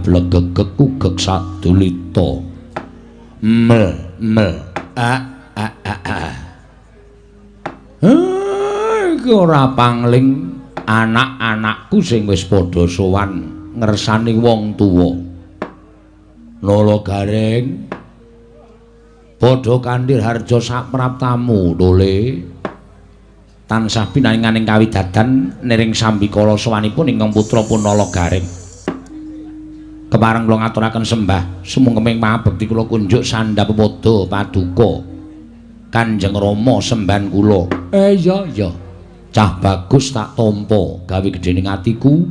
blegegeg kugeg sadulita. Mel mel a a a a. Iki ora pangling anak-anakku sing wis padha sowan ngersani wong tuwa. Nala Gareng padha kanthi harja sapraptamu dole. Tansah pinaringaning kawidadan niring sambikala sowanipun ingkang putra Punala Gareng. Kepareng kula ngaturaken sembah sumungkeming pangabekti kula kunjuk sandhap pepada paduka Kanjeng Rama sembahan kula. Iya iya. Cah bagus tak tampa gawe gedhening atiku.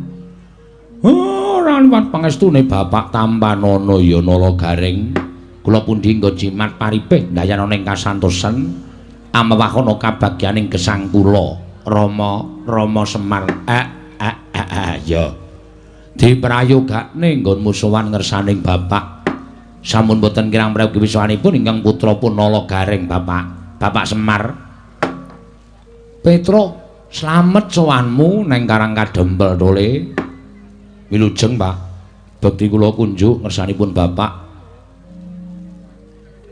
Ora liwat pangestune Bapak tampanana ya Nala Gareng. Kula pundi nggo jimat paripih ndayana ing kasantosan amewahana kabagyaning gesang kula. Rama Rama Semar. Ya. Diprayogakne nggonmu sowan ngersaning Bapak. Sampun boten kirang prayogi wiswanipun ingkang putra Punala Gareng Bapak. Bapak Semar. Petruk, slamet sowanmu neng Karang Kadempel tole. Wilujeng, Pak. Bekti kula kunjuk ngersanipun Bapak.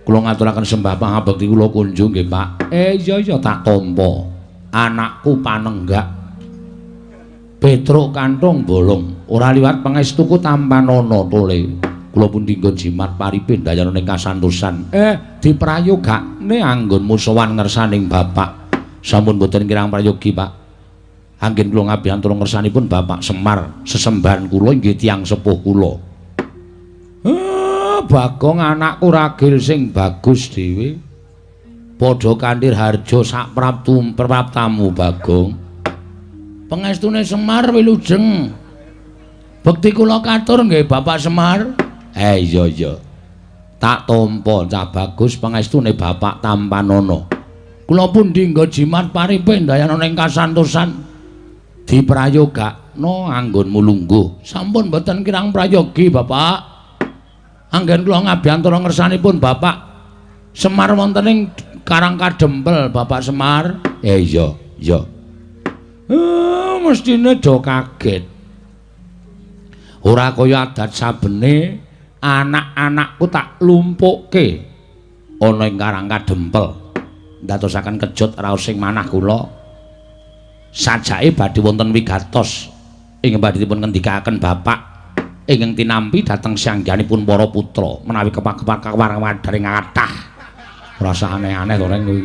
Kula ngaturaken sembah pangabekti kula kunjuk nggih, Pak. Iya iya tak tampa. Anakku panenggak. Petruk kanthong bolong, ora liwat pangestuku tampanana tole. Kula pundi nggo jimat paripih ndayana ing kasantosan. Diprayogakne anggonmu sowan ngersaning Bapak. Sampun boten kirang prayogi, Pak. Anggen kula ngabiyantara ngersanipun Bapak Semar, sesembahan kula inggih tiyang sepuh kula. Bagong anakku ragil sing bagus dhewe. Padha kanthi harja sapraptu praptamu, Bagong. Pangestune Semar wilujeng. Bekti kula katur nggih Bapak Semar. Iya iya. Tak tampa cah bagus pangestune Bapak tampanana. Kula pundi nggo jimat paripih ndayana ing kasantosan. Diprayogakno anggonmu lungguh. Sampun boten kirang prayogi, Bapak. Anggen kula ngabiyantara ngersanipun Bapak Semar wonten ing Karang Kadempel, Bapak Semar. Iya, iya. Mestine do kaget. Ora kaya adat sabene anak-anakku tak lumpukke ana ing Karang Kadempel. Ndadosaken kejut raos sing manah kula. Sajake badhe wonten wigatos ing badhe dipun ngendikaken Bapak ingkang tinampi dhateng sangganipun para putra menawi kepak-kepak kawarang-wadaring kathah. Rasa aneh-aneh to reng kuwi.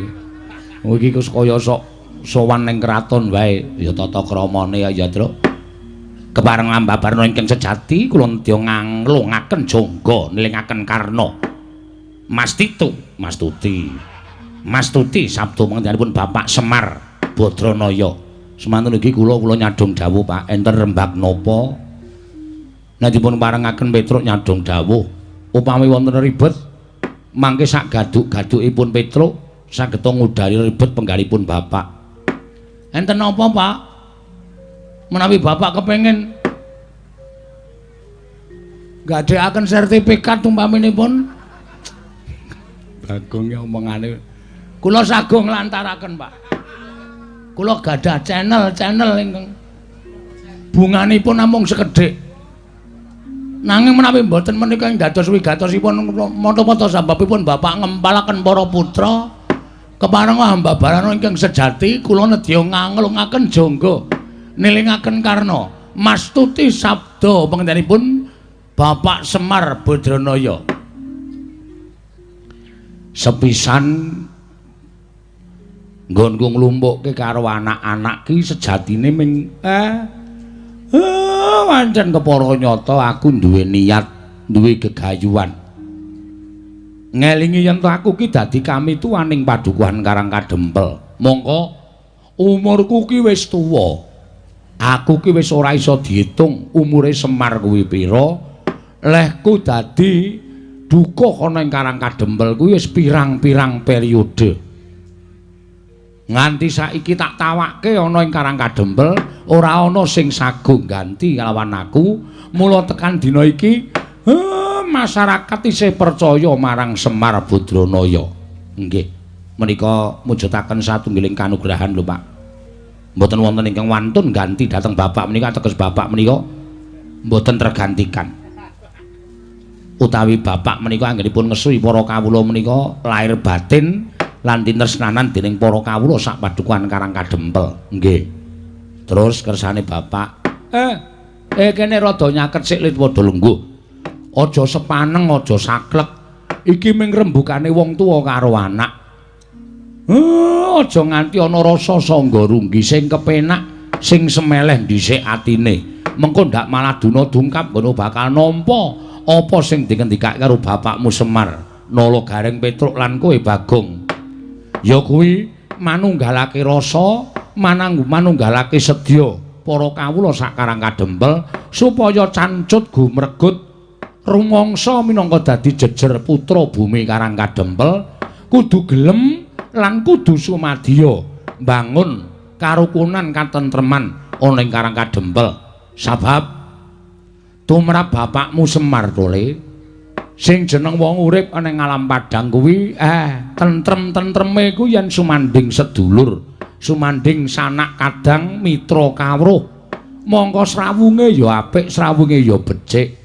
Iki wis kaya sok sowan ning kraton wae ya tata kramane ya Truk. Kepareng ambabarna ingkang sejati kula nedya nganglungaken jangga nilingaken karna. Mas Titu, Mas Tuti. Mas Tuti sabda panjenenganipun Bapak Semar Badranaya. Semantun iki kula nyadong dawuh Pak, enten rembag napa? Nek dipun parengaken Petruk nyadong dawuh, upami wonten ribet mangke sak gaduk-gadukipun Petruk saged ngudari ribet penggalipun Bapak. Enten napa, Pak? Menawi Bapak kepengin gadhekaken sertifikat umpaminipun Bagong omongane kula sagung nglantaraken, Pak. Kula gadah channel-channel ingkang bunganipun namung sekedhik. Nanging menawi mboten menika ing dados wigatosipun mata-mata sababipun Bapak ngempalaken para putra kepareng ambabarana ingkang sejati kula nedya nganglungaken jangga nilingaken karna. Mas Tuti sabda panjenenganipun Bapak Semar Badranaya. Sepisan nggonku nglumpukke karo anak-anak ki sejatine ming pancen kepara nyata aku duwe niat, duwe gegayuhan. Ngelingi yen to aku ki dadi kamituwaning padukuhan Karang Kadempel. Mongko umurku ki wis tuwa. Aku ki wis ora iso diitung umure Semar kuwi pira. Lehku dadi dukuh ana ing Karang Kadempel kuwi wis pirang-pirang periode. Nganti saiki tak tawakke ana ing Karang Kadempel ora ana sing sagung ganti kalawan aku. Mula tekan dina iki masyarakat isih percaya marang Semar Badranaya. Nggih, menika mujudaken satunggiling kanugrahan lho, Pak. Mboten wonten ingkang wantun ganti dhateng Bapak menika, ateges Bapak menika mboten tergantikan. Utawi bapak menika anggenipun ngesuhi para kawula menika lahir batin lan tinresnanan dening para kawula sak padukuhan Karang Kadempel. Nggih. Terus kersane bapak, kene rada nyaket sik lit padha lungguh. Aja sepaneng, aja saklek. Iki ming rembugane wong tuwa karo anak. Aja nganti ana rasa sangga runggi sing kepenak, sing semeleh dhisik atine. Mengko ndak malah duna dungkap ngono bakal nampa apa sing dingendikake karo bapakmu Semar, Nala Gareng Petruk lan kowe Bagong. Ya kuwi manunggalake rasa, manunggalake sedya para kawula sak Karang Kadempel supaya cancut gumregut rumangsa minangka dadi jejer putra bumi Karang Kadempel kudu gelem lan kudu sumadya mbangun karukunan katentreman ana ing Karang Kadempel. Sabab tumrap bapakmu Semar tole sing jeneng wong urip ana ing alam padhang kuwi tentrem-tentreme kuwi yen sumandhing sedulur, sumandhing sanak kadang mitra kawruh. Mongko srawunge ya apik, srawunge ya becik.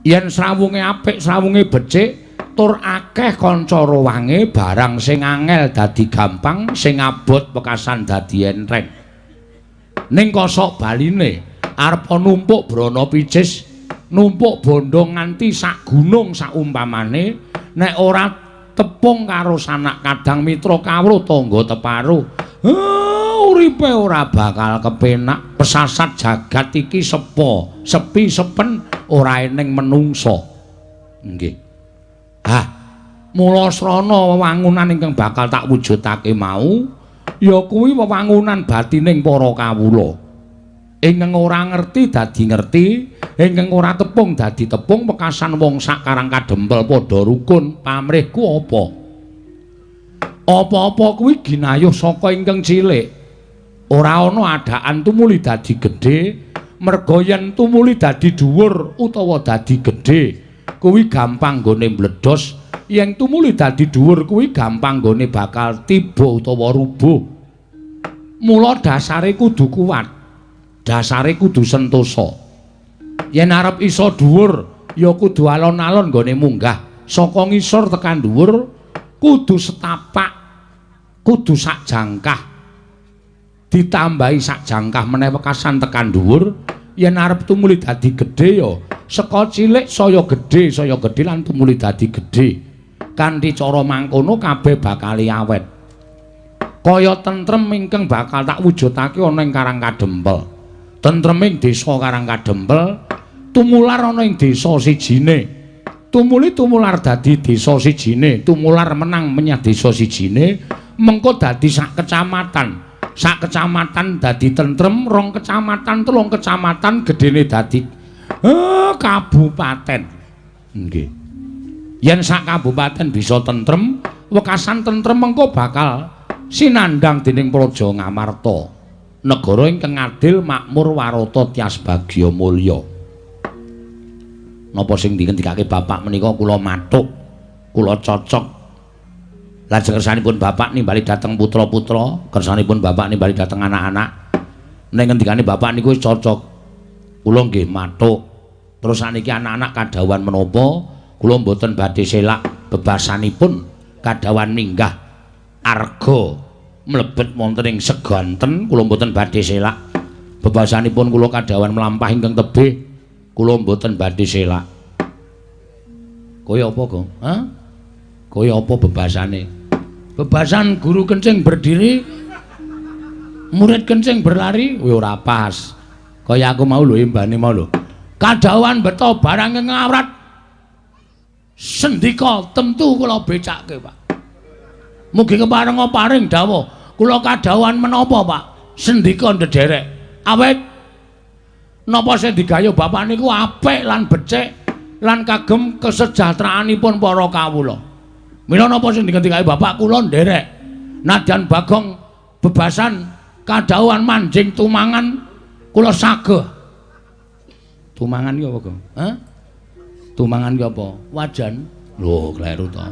Yen srawunge apik, srawunge becik, tur akeh kanca rowange, barang sing angel dadi gampang, sing abot wekasan dadi enteng. Ning kosok baline arep numpuk brana picis, numpuk bondo nganti sak gunung saumpamane, nek ora tepung karo sanak kadang mitra kawruh tangga teparo, uripe ora bakal kepenak. Pesasat jagat iki sepo, sepi sepen, ora eneng menungsa. Nggih. Ah, mula srana wewangunan ingkang bakal tak wujudake mau ya kuwi wewangunan batining para kawula. Ingkang ora ngerti dadi ngerti, ingkang ora tepung dadi tepung, wekasan wong sak Karang Kadempel padha rukun. Pamrihku apa? Apa-apa kuwi ginayuh saka ingkang cilik. Ora ana adaan tumuli dadi gedhe, merga yen tumuli dadi dhuwur utawa dadi gedhe kuwi gampang nggone mbledos, yen tumuli dadi dhuwur kuwi gampang nggone bakal tiba utawa rubuh. Mula dasare kudu kuat, dasare kudu sentosa. Yen arep iso dhuwur ya kudu alon-alon nggone munggah saka ngisor tekan dhuwur, kudu setapak, kudu sak jangkah, ditambahi sak jangkah meneh wekasan tekan dhuwur. Yen arep tumuli dadi gedhe ya saka cilik saya gedhe lan tumuli dadi gedhe. Kanthi cara mangkono kabeh bakal awet. Kaya tentrem ingkang bakal tak wujudake ana ing Karang Kadempel. Tentreming desa Karang Kadempel tumular ana ing desa sijine. Tumuli tumular dadi desa sijine, tumular menang menyang desa sijine, mengko dadi sak kecamatan. Sak kecamatan dadi tentrem, rong kecamatan, telung kecamatan gedene dadi kabupaten. Nggih. Yen sak kabupaten bisa tentrem, wekasan tentrem mengko bakal sinandhang dening Praja Ngamarta, negara ingkang adil, makmur, warata, tias bagya mulya. Napa sing dingendikake bapak menika kula mathuk, kula cocok. Lajeng kersanipun bapak nimbali dhateng putra-putra, kersanipun bapak nimbali dhateng anak-anak. Ning ngendikane bapak niku wis cocok. Kula nggih mathuk. Terus saniki anak-anak kadhawuhan menapa, kula mboten badhe selak bebasanipun kadhawuhan minggah arga mlebet wonten ing seganten, kula mboten badhe selak. Bebasanipun kula kadhawuhan mlampah ingkang tebih, kula mboten badhe selak. Kaya apa, Gong? Hah? Kaya apa bebasane? Bebasan guru kencing berdiri, murid kencing berlari, kuwi ora pas. Kaya aku mau lho imbane mau lho. Kadhawuhan beto barang ngawrat. Sendika tentu kula becake, Pak. Mugi keparenga paring dawuh. Kula kadhawuhan menapa, Pak? Sendika ndederek. Awit napa sing digayuh bapak niku apik lan becik lan kagem kesejahteraanipun para kawula. Mila napa sing dingendikake bapak kula nderek. Nadyan Bagong bebasan kadhawuhan manjing tumangan kula sageh. Tumangan ki apa, Gong? Hah? Tumangan ki apa? Wajan. Lho, kleru to.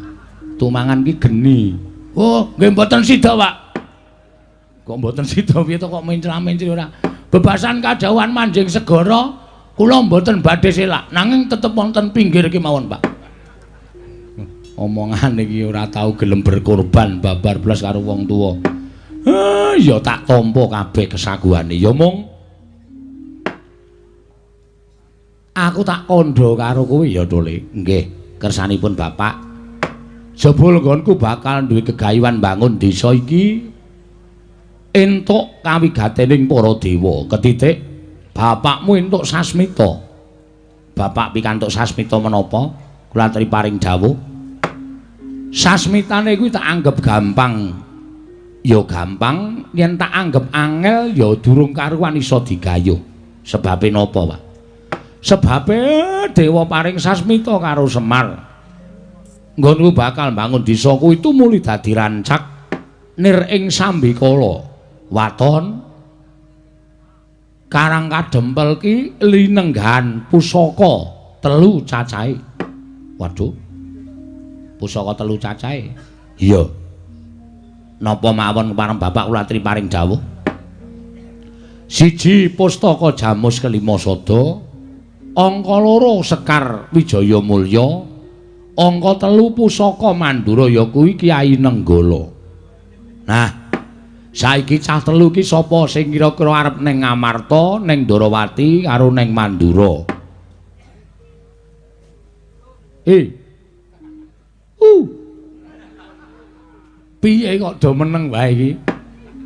Tumangan ki geni. Oh, nggih mboten sida, Pak. Kok mboten sida piye to kok mencla-mencli ora? Bebasan kadhawuhan manjing segara Kula mboten badhe selak, nanging tetep wonten pinggir kemawon, Pak. Omongan iki ora tau gelem berkorban babar blas karo wong tuwa. Ya tak tampa kabeh kesaguhane. Ya mung aku tak kandha karo kowe ya, Tole. Nggih, kersanipun Bapak. Jebul nggonku bakal duwe gegayuhan bangun desa iki entuk kawigatening para dewa. Ketitik bapakmu entuk sasmita. Bapak pikantuk sasmita menapa? Kula aturi paring dawuh. Sasmitane kuwi tak anggep gampang. Ya gampang, yen tak anggep angel ya durung karuan iso digayuh. Sebabe napa, Pak? Sebabe dewa paring sasmita karo Semar. Nggonku bakal bangun desa kuwi tumuli dadi rancak nir ing sambikala. Waton Karang Kadempel ki linenggahan pusaka telu cacahe. Waduh. Pusaka telu cacahe. Iya. Napa mawon kepareng Bapak kula aturi paring dawuh? Siji pustaka Jamus Kelima Sada, angka loro Sekar Wijaya Mulya, angka telu pusaka Mandura ya kuwi Kyai Nenggala. Nah, saiki cah telu iki sapa sing kira-kira arep ning Ngamarta, ning Ndorowati karo ning Mandura? Piye kok do meneng wae iki?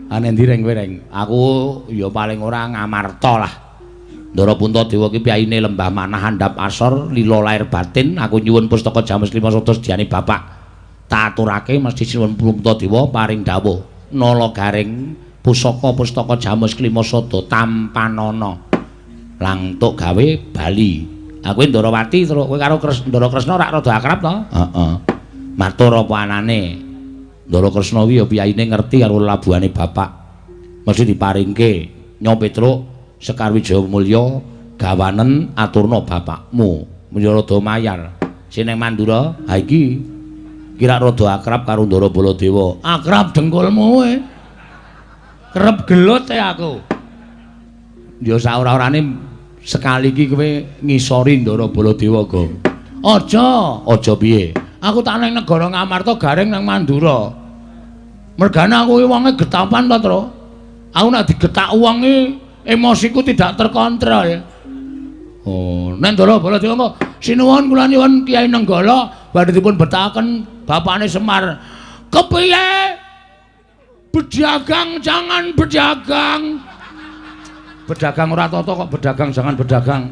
Ane ndi reng kowe reng? Aku ya paling ora Ngamarta lah. Ndara Puntadewa ki piyayine lembah manah andhap asor lila lair batin. Aku nyuwun pustaka Jamus Lima Sada sediane bapak. Tak aturake mesti sinuwun Puntadewa paring dawuh. Nala garing pusaka-pustaka Jamus Klima Sada tampanana. Langtuk gawe bali. Aku Ndorowati terus kowe karo Ndara Kresna rak rada akrab to? Heeh. Matur apa anane? Ndara Kresna kuwi ya piyayine ngerti karo labuhane bapak. Mesti diparingke Nyo Petruk Sekar Wijaya Mulya gawanen aturna bapakmu. Menya rada mayar. Sing ning Mandura, ha iki kira rada akrab karo Ndara Baladewa. Akrab dengkulmu kowe. Kerep gelut e aku. Ya saora-orane sekali iki kowe ngisori Ndara Baladewa, Gong. Aja, aja piye? Aku tak nang negara Ngamarta garing nang Mandura. Mergane aku iki wonge getapan ta, Tru. Aku nek digetak wong iki emosiku tidak terkontrol. Oh, nek Ndara Baladewa kok sinuwun kula nyuwun Kyai Nenggala badhe dipun betahaken bapakne Semar. Kepiye? Berdagang jangan berdagang. Berdagang ora tata kok berdagang jangan berdagang.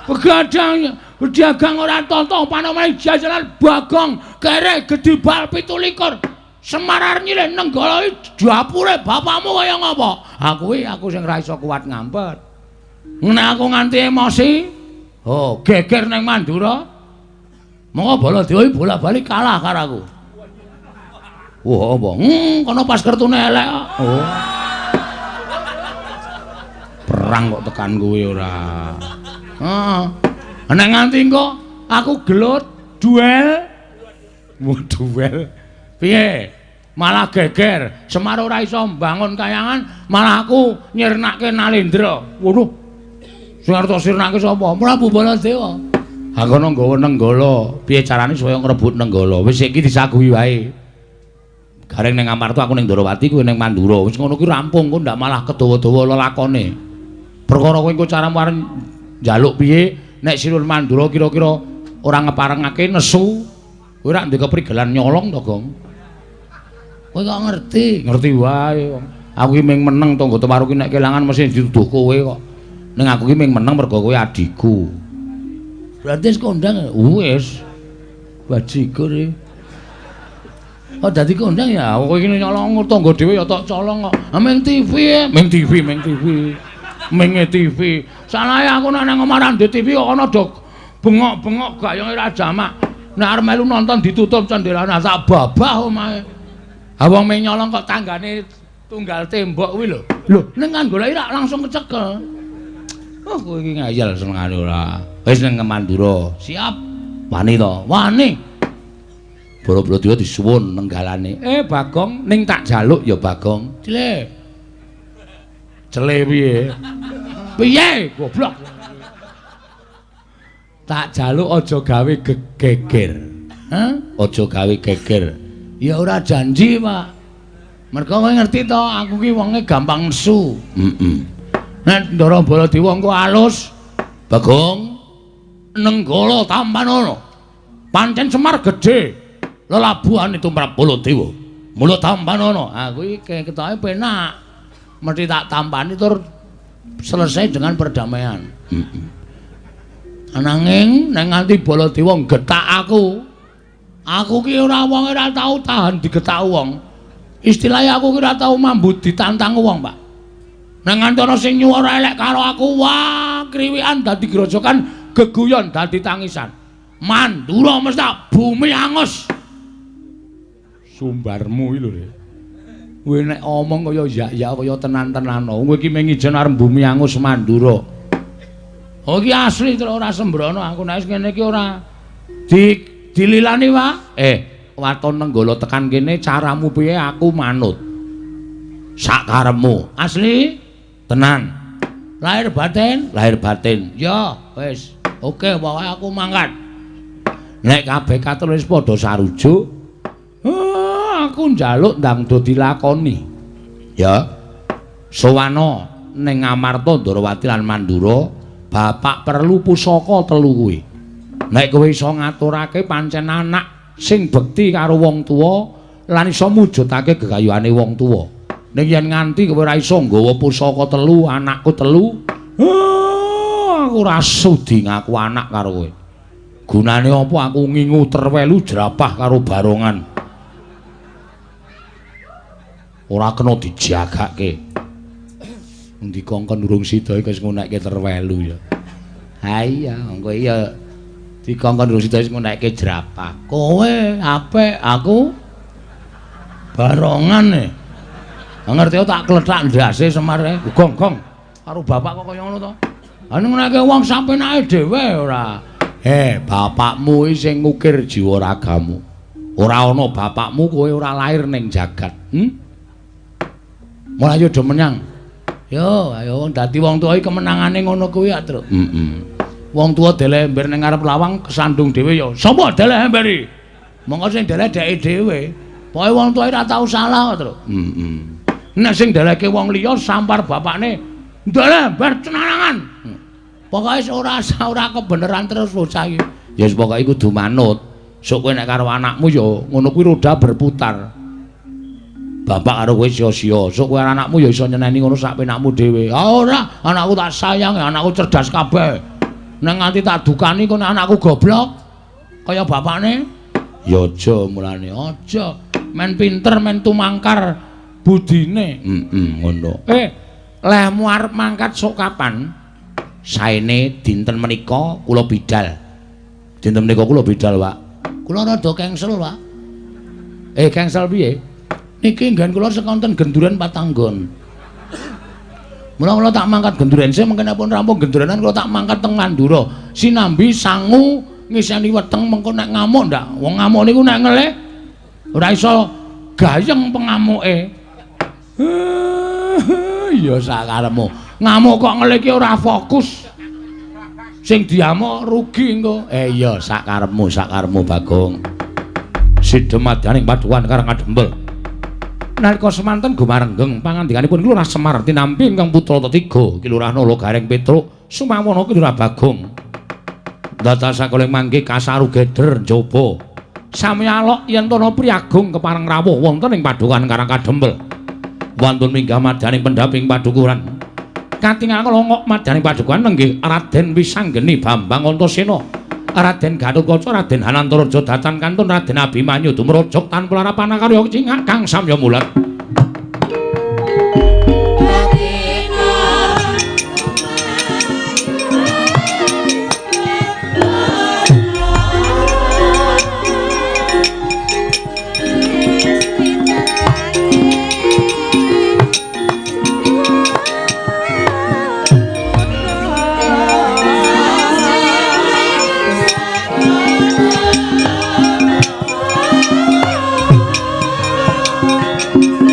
Begadang, berdagang ora tata panomane jajanan Bagong kere gedhe bal 27. Semar arep nyilih Nenggala iki dapure bapakmu kaya ngapa? Aku iki aku sing ra iso kuat ngampet. Nek aku nganti emosi, oh geger ning Mandura. Monggo Baladewa iki bola-bali kalah karo aku. Wah, apa? Kono pas kertune elek kok. Oh. Perang kok tekan kowe ora. Heeh. Nek nganti engko aku gelut duel. Wah, duel. Piye? Malah geger. Semar ora iso mbangun kayangan, malah aku nyirnake Nalendra. Waduh. Sing arep tak sirnake sapa? Prabu Baladewa. Ha kono nggawa Nenggala. Piye carane supaya ngrebut Nenggala? Wis iki disaguhi wae. Gareng ning Ngamarta aku ning Ndorowati kowe ning Mandura. Wis ngono kuwi rampung kok ndak malah kedawa-dawa lelakone. Perkara kowe engko caramu arep njaluk piye nek Sinuwun Mandura kira-kira ora ngeparengake nesu. Kowe rak ndek keprigelan nyolong to, Gong? Kowe kok ngerti? Ngerti wae. Aku ki ming meneng tangga temaru ki nek kelangan mesti dituduh kowe kok. Ning aku ki ming meneng mergo kowe adhiku. Berarti wis kondang. Wis. Bajigur iki. Oh dadi kondang ya. Kowe iki nyolong tangga dhewe ya tok colong kok. Ah ming TV, ming TV, ming TV. Ming TV. Salahe aku nek nang omah ra ndek TV kok ana do bengok-bengok gayenge ra jamak. Nek arep melu nonton ditutup cendelane tak babah omahe. Ha wong ming nyolong kok tanggane tunggal tembok kuwi lho. Lho, ning kan goleki rak langsung kecekel. Oh, kowe iki ngayal senengane ora. Wis ning Mandura. Siap. Wani to? Wani. Bala-bala disuwun nenggalane. Bagong, ning tak jaluk ya Bagong. Cile. Cele piye? Piye? Goblok. Tak jaluk aja gawe geger. Hah? Aja gawe geger. Ya ora janji, Pak. Mergo kowe ngerti to, aku ki wonge gampang nesu. Heeh. Nek Ndara Baladewa engko alus, Bagong Nenggala tampanono. Pancen Semar gedhe lelabuhane tumrap Baladewa. Mula tampanono. Ah kuwi ketoke penak. Mesti tak tampani tur selesai dengan perdamaian. Heeh. Ananging nek nganti Baladewa nggetak aku, aku ki ora wong ora tau tahan digetak wong. Istilahnya aku ki ora tau mambu ditantang wong, Pak. Nek nganti ana sing nyuwara elek karo aku, wah, kriwikan dadi grojokan, geguyon dadi tangisan. Mandura mesti bumi angus. Sumbarmu iki lho, Rek. Kowe nek omong kaya yak-yak kaya tenan-tenan. Kowe iki mung ijen arep bumi angus Mandura. Oh iki asli terus ora sembrono aku nek wis ngene iki ora dililani, Pak. Waton Nenggala tekan kene caramu piye aku manut. Sakarepmu. Asli? Tenan. Lahir batin? Lahir batin. Ya, wis. Oke, pokoke aku mangkat. Nek kabeh katon wis padha sarujuk, aku njaluk ndang do dilakoni. Ya. Sowana ning Amarta Ndorowati lan Mandura. Bapak perlu pusaka telu kuwi. Nek kowe iso ngaturake pancen anak sing bekti karo wong tuwa lan iso mujudake gegayuhane wong tuwa. Ning yen nganti kowe ora iso nggawa pusaka telu, anakku telu, aku ora sudi ngaku anak karo kowe. Gunane apa aku ngingu terwelu jerapah karo barongan. Ora kena dijagake. Endi kongkon urung sida iki wis ngunekke terwelu ya. Ha iya, engko iya dikongkon urung sida wis ngunekke jerapah. Kowe apik, aku barongan e. Ngerti tak klethak ndase Semar e. Gong-gong karo bapak kok kaya ngono to. Ha ngunekke wong sampenake dhewe ora. Bapakmu iki sing ngukir jiwa ragamu. Ora ana bapakmu kowe ora lair ning jagat. Mulai do menyang. Yo, ayo dadi wong tuwa iki kemenangane ngono kuwi ya, Truk. Heeh. Wong tuwa deleh ember ning ngarep lawang kesandung dhewe ya. Sapa deleh ember iki? Monggo sing deleh dheke dhewe. Pokoke wong tuwa ora tau salah, Truk. Heeh. Nek sing delehke wong liya sampar bapakne, deleh ember cenangan. Pokoke ora kebeneran terus bocah iki. Ya wis pokoke kudu manut. Sok kowe nek karo anakmu ya ngono kuwi roda berputar. Bapak karo kowe sia-sia. Sok kowe anakmu ya iso nyeneni ngono sak penakmu dhewe. Ah ora, anakku tak sayang, anakku cerdas kabeh. Nek nganti tak dukani kono anakku goblok kaya bapakne. Ya aja mulane, aja. Men pinter, men tumangkar budine. Heeh, ngono. Lehmu arep mangkat sok kapan? Saene dinten menika kula bidal. Dinten menika kula bidal, Pak. Kula rada cancel, Pak. Cancel piye? Niki nggen kula sekonten genduren patanggon. Mula kula tak mangkat genduren sih mengkene pun rampung gendurenan kula tak mangkat teng Mandura. Sinambi sangu ngiseni weteng mengko nek ngamuk ndak. Wong ngamuk niku nek ngelih ora iso gayeng pengamuke. Ya sakarepmu. Ngamuk kok ngelih ki ora fokus. Sing diamuk rugi engko. Iya sakarepmu, sakarepmu Bagong. Sidhemadyaning padukan Karang Kadempel. Nalika semanten gumarenggeng pangandikanipun Ki Lurah Semar tinampi ingkang putra tetiga Ki Lurah Nala Gareng Petruk Sumawana Ki Lurah Bagong. Dados sakoling mangke kasaru geder njaba. Sami alok yen tana priyagung kepareng rawuh wonten ing padukan Karang Kadempel. Wantun minggah madyaning pendhaping padukuran. Katingal longok madyaning padukuran nenggih Raden Wisanggeni Bambang Antasena. Raden Gatotkaca, Raden Hanantaraja datan kantun Raden Abimanyu dumrojok tanpa larapan karya cingak kang samya mulat. Thank you.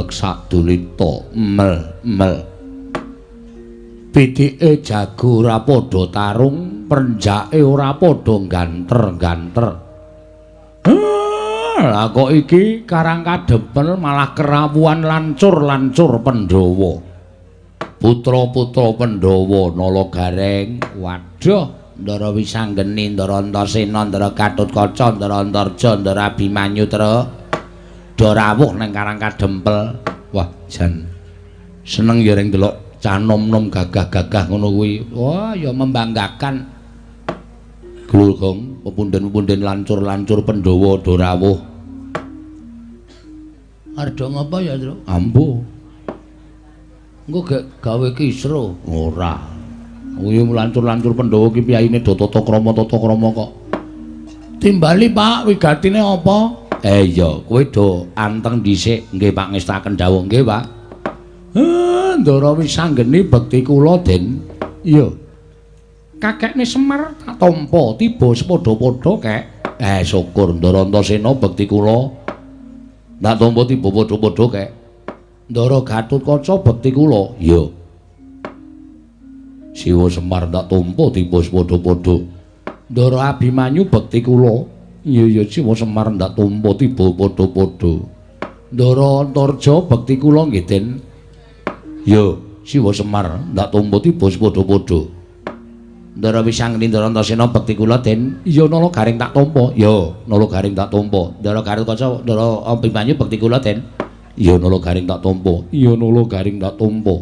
Glegek sadulita mel mel. Pitike jago ora padha tarung, prenjake ora padha ganter-ganter. Lah kok iki Karang Kadempel malah kerawuhan lancur-lancur Pandhawa. Putra-putra Pandhawa Nala Gareng, waduh, Ndara Wisanggeni, Ndara Antasena, Ndara Gatotkaca, Ndara Antarja, Ndara Abimanyu truk do rawuh nang Karang Kadempel. Wah, jan seneng ya reng delok cah nom-nom gagah-gagah ngono kuwi. Wah, ya membanggakan. Glugong, pepunden-pepunden lancur-lancur Pandhawa do rawuh. Arep do ngapa ya, Truk? Ambo. Engko gek gawe kisruh. Ora. Kuwi lancur-lancur Pandhawa ki piyayine do tata krama kok. Timbali, Pak, wigatine apa? Iya, kowe do anteng dhisik. Nggih, Pak, ngestaken dawuh nggih, Pak. Ndara Wisanggeni bekti kula, Den. Iya. Kakekne Semar tak tampa tiba sepadha-padha, Kek. Syukur Ndara Antasena bekti kula. Tak tampa tiba padha-padha, Kek. Ndara Gatotkaca bekti kula. Iya. Siwa Semar tak tampa tiba sepadha-padha. Ndara Abimanyu bekti kula. Iya ya Siwa Semar ndak tampa tiba padha-padha. Ndara Antarja bekti kula nggih, Den. Ya, Siwa Semar ndak tampa tiba padha-padha. Ndara Wisanggeni Ndara Antasena bekti kula, Den. Iya Nala Gareng tak tampa. Ya, Nala Gareng tak tampa. Ndara Gatotkaca, Ndara Abimanyu bekti kula, Den. Iya Nala Gareng tak tampa. Iya Nala Gareng tak tampa.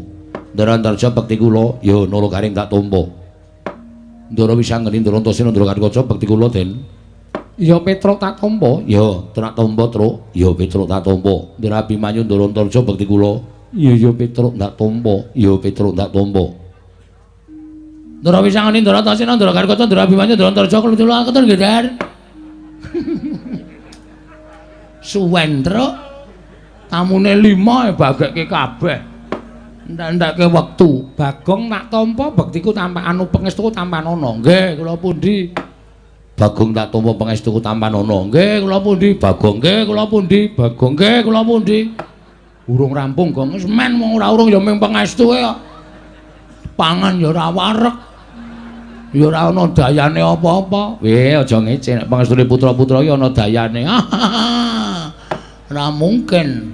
Ndara Antarja bekti kula. Ya Nala Gareng tak tampa. Ndara Wisanggeni Ndara Antasena Ndara Gatotkaca bekti kula, Den. Ya Petruk tak tampa. Ya tak tampa, Truk. Ya Petruk tak tampa. Ndara Abimanyu Ndara Antarja bekti kula. Iya ya Petruk tak tampa. Ya Petruk tak tampa. Ndara Wisanggeni Ndara Antasena Ndara Gatotkaca Ndara Abimanyu Ndara Antarja kula ketun nggih, Der. Suwen, Truk. Tamune 5 bagekke kabeh. Ndak-ndake wektu. Bagong tak tampa bektiku tampa anu pangestuku tampanana. Nggih, kula pundi? Bagong tak tampa pangestuku tampanana. Nggih, kula pundi? Bagong nggih, kula pundi? Bagong nggih, kula pundi? Urung rampung, Gong. Wis men wong ora urung ya mung pangestuke kok. Pangan ya ora wareg. Ya ora ana dayane apa-apa. Weh, aja ngece nek pangestune putra-putra iki ana dayane. Ora mungkin.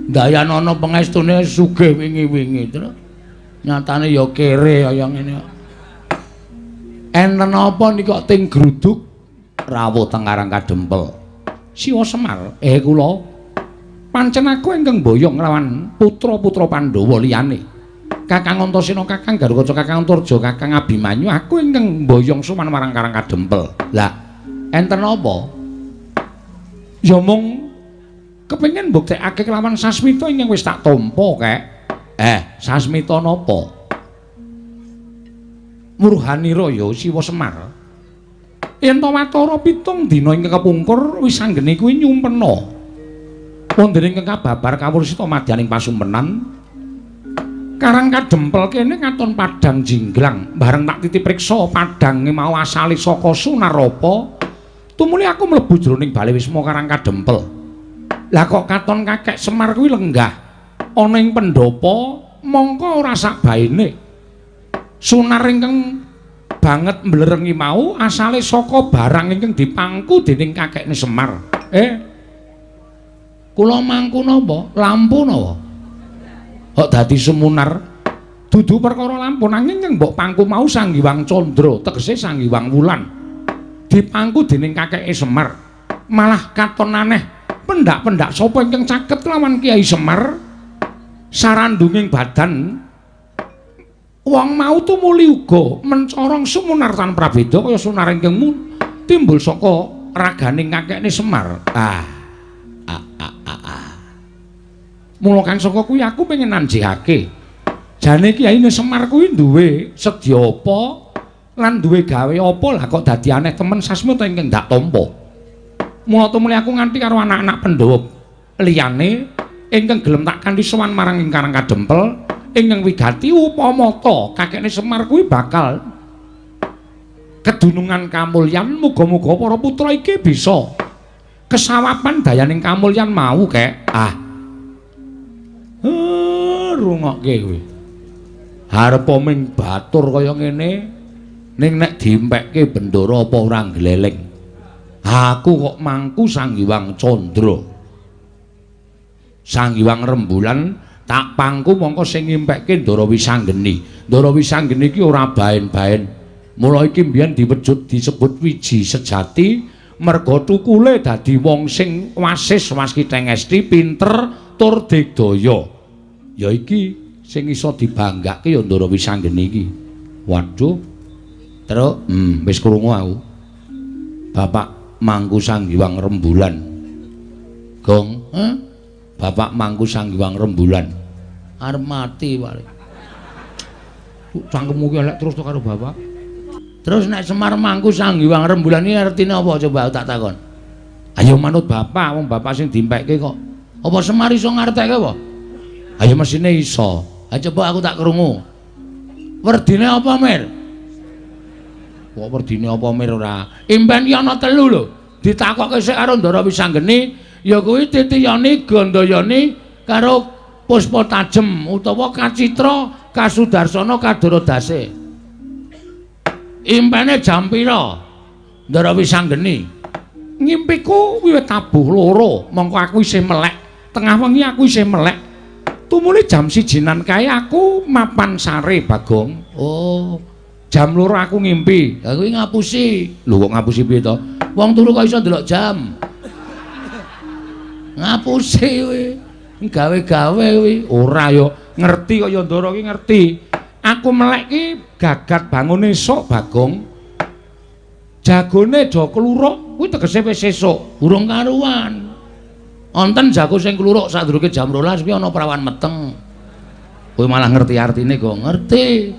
Dayan ana pangestune sugih wingi-wingi, Truk. Nyatane ya kere kaya ngene kok. Enten apa niki kok ting gruduk rawuh teng Karang Kadempel. Siwa Semar, kula pancen aku ingkang mboyong nglawan putra-putra Pandhawa liyane. Kakang Antasena, Kakang Garukaca, Kakang Antarja, Kakang Abimanyu, aku ingkang mboyong sowan marang Karang Kadempel. Lah, enten apa? Ya mung kepengin mbuktekake kelawan sasmita ingkang wis tak tampa, Kek. Sasmita napa? Murhanira ya Siwa Semar. Yen ta watara 7 dina ingkang kepungkur Wisanggeni kuwi nyumpena. Wonten ingkang kababar kawursita madyaning pasumpenan. Karang Kadempel kene katon padhang jinglang. Bareng tak titip priksa padhange mau asale saka Sunarapa. Tumuli aku mlebu jroning bale wisma Karang Kadempel. Lah kok katon kakek Semar kuwi lenggah ana ing pendhapa mongko ora sak baene. Sunar ingkang banget mblerengi mau asale saka barang ingkang dipangku dening kakekne Semar. Kula mangku napa? Lampu napa? Kok dadi sumunar? Dudu perkara lampu nanging ingkang mbok pangku mau Sang Hyang Candra, tegese Sang Hyang Wulan. Dipangku dening kakeke Semar. Malah katon aneh, pendak-pendak sapa ingkang caket lawan Kyai Semar? Sarandunging badan wong mau tumuli uga mencorong sumunar tan prabeda kaya sunar ingkang timbul saka raganing kakekne Semar. Mula kang saka kuwi aku pengen nanjihake. Jane kiyaine Semar kuwi duwe sedya apa lan duwe gawe apa lah kok dadi aneh temen sasmita ingkang ndak tampa. Mula tumuli aku nganti karo anak-anak Pandhawa liyane ingkang gelem tak kanthi sowan marang ing Karang Kadempel ingkang wigati upama ta kakekne Semar kuwi bakal kedunungan kamulyan. Muga-muga para putra iki bisa kesawapan dayaning kamulyan mau, Kek. Rungokke kowe. Arepa ming batur kaya ngene, ning nek diimpekke bendara apa ora gleleng. Aku kok mangku Sang Hyang Candra. Sang Hyang Rembulan tak pangku mongko sing ngimpekke Ndara Wisanggeni. Ndara Wisanggeni iki ora baen-baen. Mula iki mbiyen diwejud disebut wiji sejati merga tukule dadi wong sing wasis waskiteng esti pinter tur digdaya. Ya iki sing iso dibanggake ya Ndara Wisanggeni iki. Waduh. Truk, wis krungu aku. Bapak mangku Sang Hyang Rembulan. Gong, eh? Bapak mangku Sang Hyang Rembulan. Arep mati paling. Cangkemmu ki elek terus to karo bapak. Terus nek Semar mangku Sang Hyang Rembulan iki artine apa coba tak takon. Ayo manut bapak, wong bapak sing dimpekke kok. Apa Semar iso ngartekke apa? Ayo mesine iso. Ayo coba aku tak krungu. Werdine apa, Mir? Kok werdine apa, Mir ora? Impen ki ana telu lho. Ditakokke sik karo Ndara Wisanggeni, ya kuwi Titiyani, Gandayani karo Puspa Tajem utawa Kacitra Kasudarsana Kadaradase. Impene jam pira? Ndara Wisanggeni. Ngimpiku wiwit tabuh loro, mongko aku isih melek. Tengah wengi aku isih melek. Tumuli jam 1-nan kae aku mapan sare, Bagong. Oh, jam 2 aku ngimpi. Lah kuwi ngapusi. Lho kok ngapusi piye to? Wong turu kok iso ndelok jam. Ngapusi kuwi. Gawe-gawe kuwi. Ora ya, ngerti kok ya Ndara ki ngerti. Aku melek ki gagat bangun esuk, Bagong. Jagone do kluruk kuwi tegese wis esuk, urung karuan. Wonten jago sing kluruk sadurunge jam 12 kuwi ana prawan meteng. Kowe malah ngerti artine kok ngerti.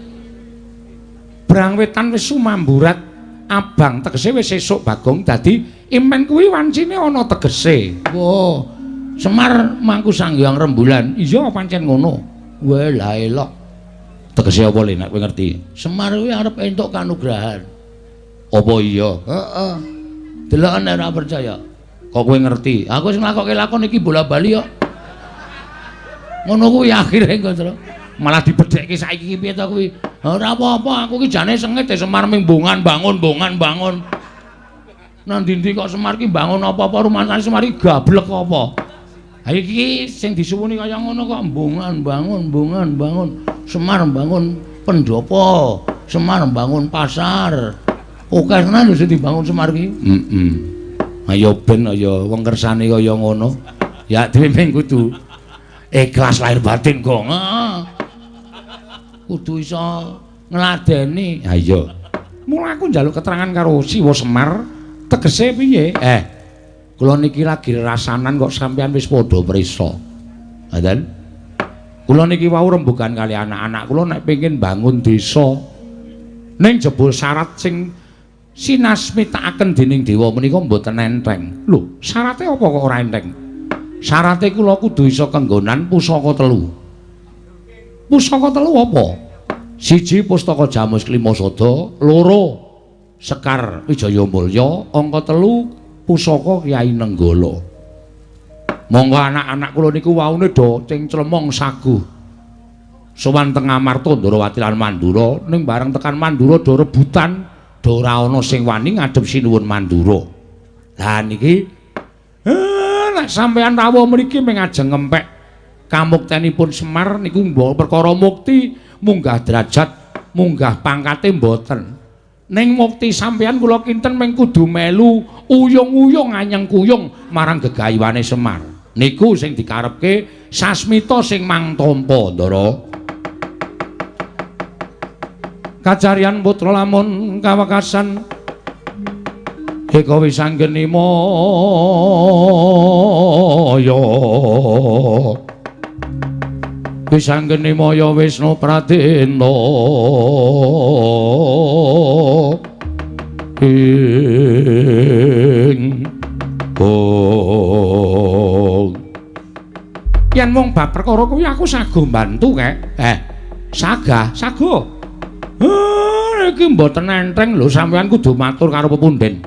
Brang wetan wis sumamburat abang tegese wis esuk Bagong, dadi impen kuwi wancine ana tegese. Wah, Semar mangku Sang Hyang Rembulan. Iya pancen ngono. Wah, lah elok. Tegese apa le nek kowe ngerti? Semar kuwi arep entuk kanugrahan. Apa iya? Heeh. Deloken nek ora percaya. Kok kowe ngerti? Aku sing nglakokke lakon iki bola-bali kok. Ngono kuwi akhire engko, Tru. Malah dibedhekke saiki iki piye to kuwi? Ora apa-apa, aku ki jane sengit Semar mimbungan bangun, bongan bangun. Nang ndi-ndi kok Semar ki bangun apa-apa rumangsane Semar ki gablek apa. Ha iki sing disuwuni kaya ngono kok mbungan bangun, mbungan bangun. Semar bangun pendopo, Semar bangun pasar. Oke tenan lho sing dibangun Semar ki. Heeh. Ayo ben ayo wong kersane kaya ngono. Ya dhewe ming kudu ikhlas lahir batin kok. Kudu iso ngladeni. Ha iya. Mula aku njaluk keterangan karo Siwa Semar, tegese piye? Kula niki lagi rasanan kok sampean wis padha prisa. Ngoten. Kula niki wau rembugan kali anak-anak kula nek pengin bangun desa. Ning jebul syarat sing sinasmitakaken dening dewa menika mboten enteng. Lho, syarate apa kok ora enteng? Syarate kula kudu iso kenggonan pusaka telu. Pusaka telu apa? Siji pustaka Jamus Klimasada, loro Sekar Wijaya Mulya, angka telu pusaka Kyai Nenggala. Monggo anak-anak kula niku waune do cengclemong saguh. Sowan teng Amarta Ndrawati lan Mandura, ning bareng tekan Mandura do rebutan, do ora ana sing wani ngadhep Sinuwun Mandura. Lah niki nek sampeyan rawuh mriki mung ajeng ngempek kamuktenipun Semar niku mbok perkara mukti munggah derajat, munggah pangkate mboten. Ning mukti sampeyan kula kinten mung kudu melu uyung-uyung anyeng kuyung marang gegayuhane Semar. Niku sing dikarepke sasmita sing mangtampa, Ndara. Kacaryan putra lamun kawekasan eka wisanggeni maya. Wisanggeni maya Wisnu Pradena ing kong. Yen mung bab perkara kuwi aku sago mbantu kek. Sagah, sago. Iki mboten enteng lho, sampeyan kudu matur karo pepunden.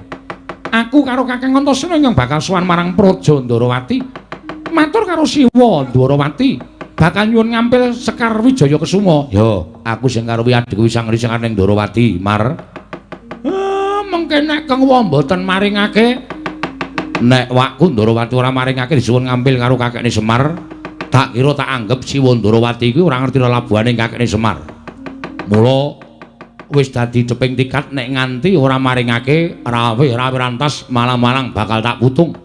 Aku karo Kakang Antasena ingkang bakal sowan marang Praja Ndrawati. Matur karo Siwa Ndrawati. Bakal nyuwun ngampil Sekar Wijaya Kesuma. Yo, aku sing karo adhiku Sang Risang ning Ndorowati, Mar. Mengke nek Keng Wa mboten maringake, nek wakku Ndorowati ora maringake disuwun ngampil karo kakekne Semar, tak kira tak anggep Siwa Ndorowati kuwi ora ngerti lelabuhane kakekne Semar. Mula wis dadi ceping tikat nek nganti ora maringake rawe-rawe rantas malang-malang bakal tak putung.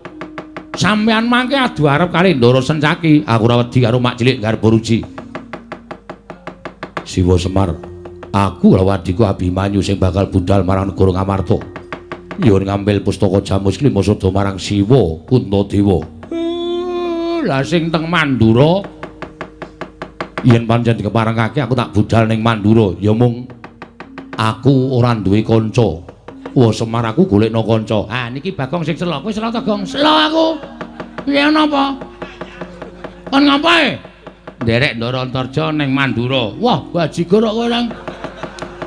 Sampeyan mangke adu arep kali Ndara Sencaki, aku ora wedi karo mak cilik Garbaruji. Siwa Semar, aku karo adhiku Abimanyu sing bakal budal marang negara Ngamarta. Nyuwun ngambil pustaka Jamus Klima Sada marang Siwa Puntadewa. Lah sing teng Mandura yen pancen dikeparengake aku tak budal ning Mandura, ya mung aku ora duwe kanca. Wah Semar aku golekno kanca. Ah niki Bagong sing selo. Kowe selo ta, Gong? Selo aku. Piye napa? Kon ngapae? Nderek Ndara Antarja ning Mandura. Wah, bajigur kok kowe nang.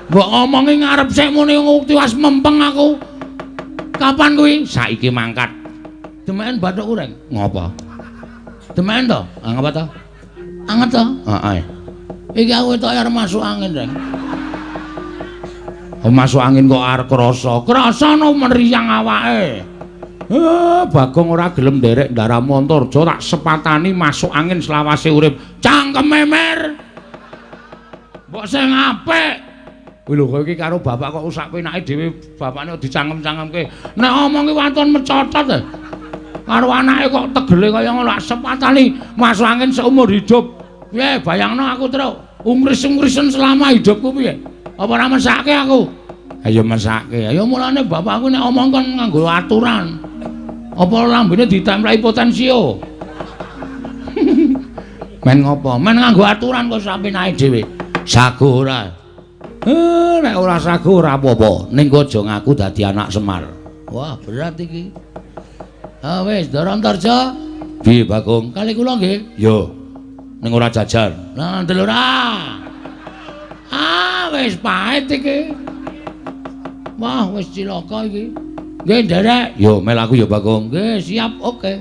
Mbok ngomongi ngarep sik muni tiwas mempeng aku. Kapan kuwi? Saiki mangkat. Demeken bathukku, Reng. Ngopo? Demeken to? Ah ngapa to? Anget to? Heeh. Iki aku ketoke arep masuk angin, Reng. Masuk angin kok arep krasa. Krasa no meriang awake. Bagong ora gelem nderek ndaramu Antarja tak sepatani masuk angin selawase urip. Cangkeme mer. Mbok sing apik. Kuwi lho kowe iki karo bapak kok sak penake dhewe bapakne dicangkem-cangkemke. Nek omongi waton mecotot. Karo anake kok tegele kaya ngono tak sepatani masuk angin seumur hidup. Piye bayangno aku terus ungris-ungrisen selama hidupku piye? Apa ora mesake aku? Ayo mesake. Ayo mulane bapakku nek omong kon nganggo aturan. Apa lambene ditempleki potensio? Men ngopo? Men nganggo aturan kok sampe nae dhewe. Sago ora. Nek ora sago ora apa-apa. Ning aja ngaku dadi anak Semar. Wah, berat iki. Ah wis, Ndara Antarja. Piye, Bagong? Kali kula nggih. Yo. Ning ora jajar. Lah ndel ora. Ah, wis pahit iki. Wah, wis cilaka iki. Nggih, nderek. Yo, mel aku ya, Bagong. Nggih, siap, oke.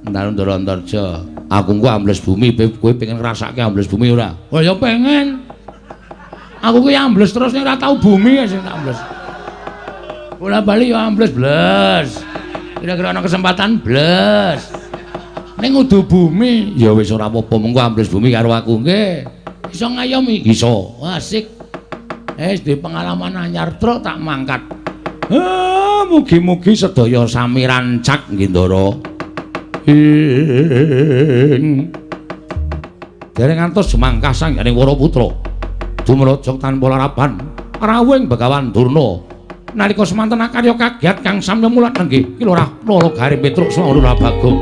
Ndara Antarja, aku engko ambles bumi, kowe pengen ngrasake ambles bumi ora? Oh, ya pengen. Aku kuwi ambles terus nek ora tau bumi sing tak ambles. Bola bali ya ambles bles. Kira-kira ana kesempatan bles. Ning kudu bumi, ya wis ora apa-apa, mengko ambles bumi karo aku nggih. Iso ngayomi? Iso. Asik. Wis duwe pengalaman anyar truk tak mangkat. Mugi-mugi sedaya sami rancak nggih Ndara. Ing dereng ngantos jemangkah sangganing para putra. Dumrajak tanpa laraban rawuhing Begawan Durna. Nalika semanten akarya kagiat kang samya mulat nenggih Ki Lurah Nala Garing Petruk Swangun Lurah Bagong.